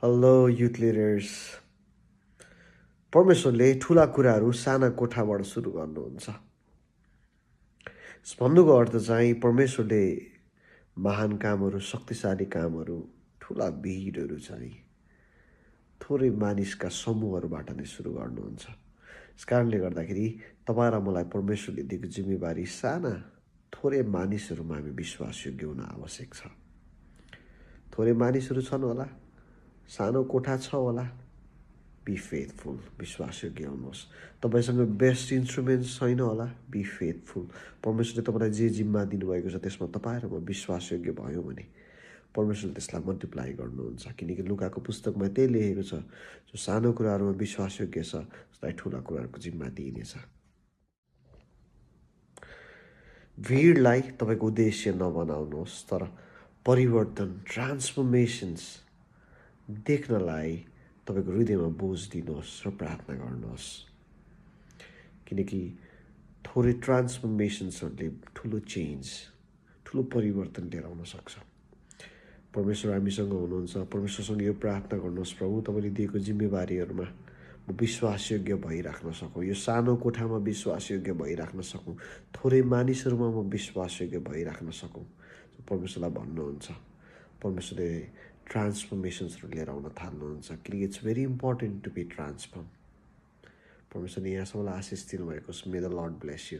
Hello youth leaders. परमेश्वरले ठुला कुराहरू साना कोठाबाट सुरु गर्नुहुन्छ। भन्नुको अर्थ चाहिँ परमेश्वरले महान कामहरू, शक्तिशाली कामहरू, ठुला भिडहरू चाहिँ थोरै मानिसका समूहहरूबाट नै सुरु गर्नुहुन्छ। यस कारणले गर्दाखेरि तपाईँ र मलाई परमेश्वरले दिएको जिम्मेवारी साना थोरै मानिसहरूमा हामी विश्वासयोग्य हुन आवश्यक छ। थोरै मानिसहरू छन् होला, सानो कोठा छ होला, बी फेथफुल, विश्वासयोग्य हुनुहोस्। तपाईँसँग बेस्ट इन्स्ट्रुमेन्ट छैन होला, बी फेथफुल। परमेश्वरले तपाईँलाई जे जिम्मा दिनुभएको छ त्यसमा तपाईँ र म विश्वासयोग्य भयौँ भने परमेश्वरले त्यसलाई मल्टिप्लाई गर्नुहुन्छ। किनकि लुकाको पुस्तकमा त्यही लेखेको छ, जो सानो कुराहरूमा विश्वासयोग्य छ उसलाई ठुला कुराहरूको जिम्मा दिइनेछ। भिडलाई तपाईँको उद्देश्य नबनाउनुहोस्, तर परिवर्तन, ट्रान्सफर्मेसन्स देख्नलाई तपाईँको हृदयमा बोझ दिनुहोस् र प्रार्थना गर्नुहोस्। किनकि थोरै ट्रान्सफर्मेसन्सहरूले ठुलो चेन्ज, ठुलो परिवर्तन लिएर आउन सक्छ। परमेश्वर हामीसँग हुनुहुन्छ। परमेश्वरसँग यो प्रार्थना गर्नुहोस्, प्रभु तपाईँले दिएको जिम्मेवारीहरूमा म विश्वासयोग्य भइराख्न सकौँ, यो सानो कोठामा विश्वासयोग्य भइराख्न सकौँ, थोरै मानिसहरूमा म विश्वासयोग्य भइराख्न सकौँ। परमेश्वरलाई भन्नुहुन्छ। परमेश्वरले ट्रान्सफर्मेसन्सहरू लिएर आउन थाल्नुहुन्छ। किनकि it's very important to be transform. परमेश्वरले यहाँसम्मलाई आशिष दिनुभएको छ। May the Lord bless you.